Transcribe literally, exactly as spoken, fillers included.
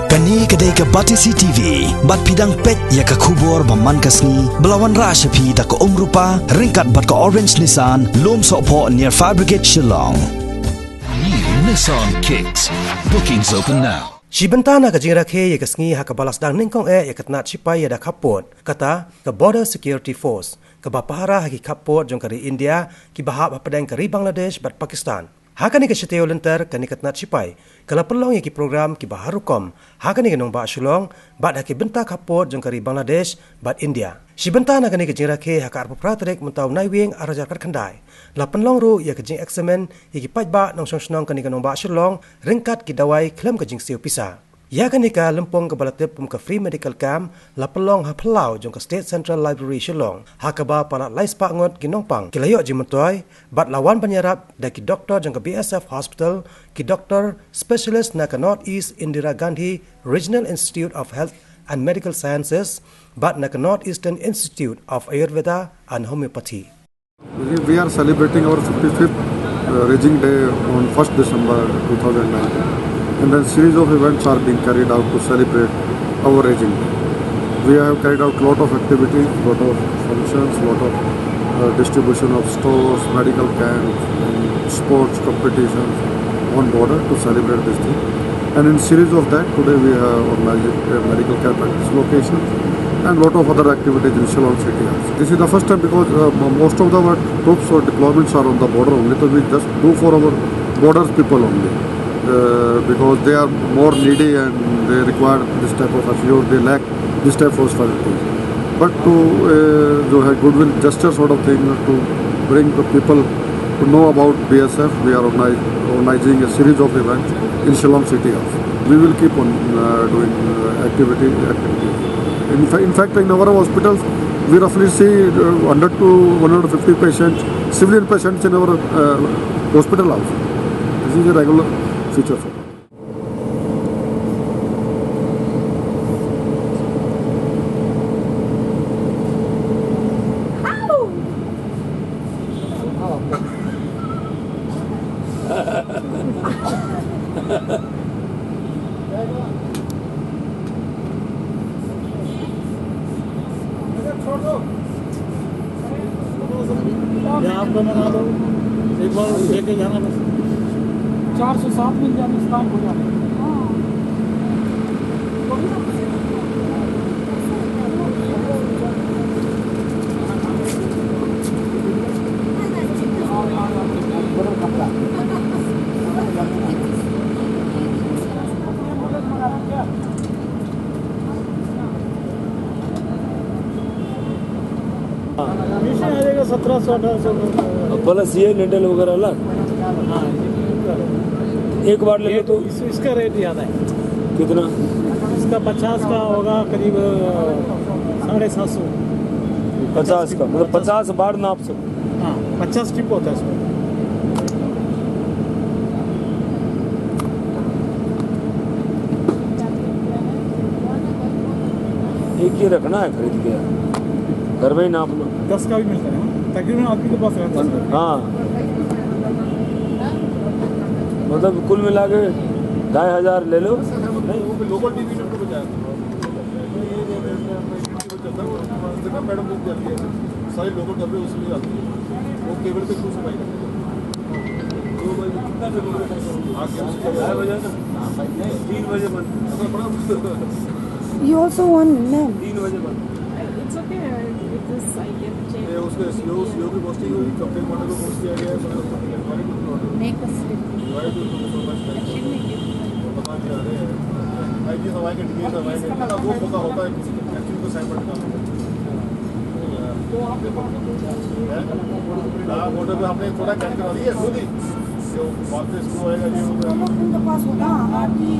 Kane ka dei ka Batesi T V, bad phi dang peit ïa ka khubor ba man ka sngi, ba la wanrah sha phi da ka Umrupa, ryngkat bad ka Orange Nissan, Lumsohphoh near Fire Brigade, Shillong. New Nissan Kicks. Bookings open now. Shi bynta na ka jingrakhe ïa ka sngi ha kaba la sdang nyngkong eh ïa ka tnat shipai ïa da khappud, kata ka Border Security Force, kaba pahara ha ki khappud jong ka ri India, kiba hap hapdeng ka ri Bangladesh bad Pakistan. Ha kane ka shi taïew lynter kane ka tnat shipai ka la pynlong ïa ki program kiba har rukom ha kane ka nongbah Shillong bad ha ki bynta khappud jong ka ri Bangladesh bad India. Shi bynta na kane ka jingrakhe ha ka arphew phra tarik mynta u Naiwieng ar hajar khatkhyndai, la pynlong ruh ïa ka jingeksamin ïa ki paidbah nongshong shnong kane ka nongbah Shillong ryngkat ki dawai khlem ka jingsiew pisa. Ïa kane ka lympung kaba la tip kum ka Free Medical Camp la pynlong ha phyllaw jong ka State Central Library Shillong, ha kaba palat lai spah ngut ki nongpang ki la ïoh jingmyntoi bad la wan ban ïarap da ki doktor jong ka B S F Hospital, ki doktor specialist na ka North East Indira Gandhi Regional Institute of Health and Medical Sciences bad na ka North Eastern Institute of Ayurveda and Homeopathy. We are celebrating our fifty-fifth, uh, Raising Day on first December two thousand nineteen, and then series of events are being carried out to celebrate our Raising Day. We have carried out lot of activities, lot of functions, lot of, uh, distribution of stores, medical camps, and sports competitions on border to celebrate this thing. And in series of that, today we have organized a medical camp at this location and lot of other activities in Shillong city also. This is the first time because, uh, mo-, most of our troops or deployments are on the border only, so we just do for our borders people only, uh, because they are more needy and they require this type of assure, they lack this type of facilities. But to, uh, जो है goodwill gesture sort of thing, to bring the people to know about B S F, we are organize-, organizing a series of events in Shillong city also. We will keep on, uh, doing, uh, activity, activities. In fa-, in fact, in our hospitals, we roughly see, uh, hundred to one hundred fifty patients, civilian patients in our, uh, hospital also. This is a regular feature for us. या आपका बना दो, एक बार लेके जाना बस। चार सौ सात मिल जाए, इस काम हो जाए। हमेशा आ जाएगा सत्रह सौ, अठारह सौ। अब भला सीए नेंडल वगैरह ला। हाँ, ये तो एक बार ले लो तो। इस, इसका रेट ज्यादा है। कितना? इसका पचास का होगा करीब, अ, साढ़े सात सौ। पचास का, मतलब पचास बार नाप सकते। हाँ, पचास ट्रिप होता है इसमें। एक ये रखना है खरीद के, घर में ही नाप लो। दस का भी मिलता है, हाँ। तकरीबन आदमी के पास रहता है। हाँ, मतलब कुल मिला के ढाई हजार ले लो। नहीं, वो लोकल टीवी नंबर पे जाएगा। चलता है, वो देखना मैडम लोग जाती है, सारी लोकल खबरें उसमें आती है, वो केबल पे क्यों सफाई करते हैं? दो बजे, कितना जरूरी है? आके उसको ढाई बजे ना, तीन बजे बंद। ऐसा बड़ा You also want, ma'am? तीन बजे बंद। It's okay, uh, with this I can change. ये उसके सीओ, सीओ की पोस्टिंग हुई, कंप्लेंट मॉडल को पोस्ट किया गया है, सब लोग इलेक्ट्रॉनिक ऑर्डर। Make a slip। Why do you so much time? Action नहीं किया। पता नहीं, अरे, आईजी सब आएंगे, डीएस सब आएंगे, इतना वो मौका होता है। एक्चुअली तो साइबर काम है। हैं? हाँ, बॉर्डर पे आपने थोड़ा कैच करा दिया, खुद ही। जो वापस को आएगा, ये होगा। उनके पास होगा, आदमी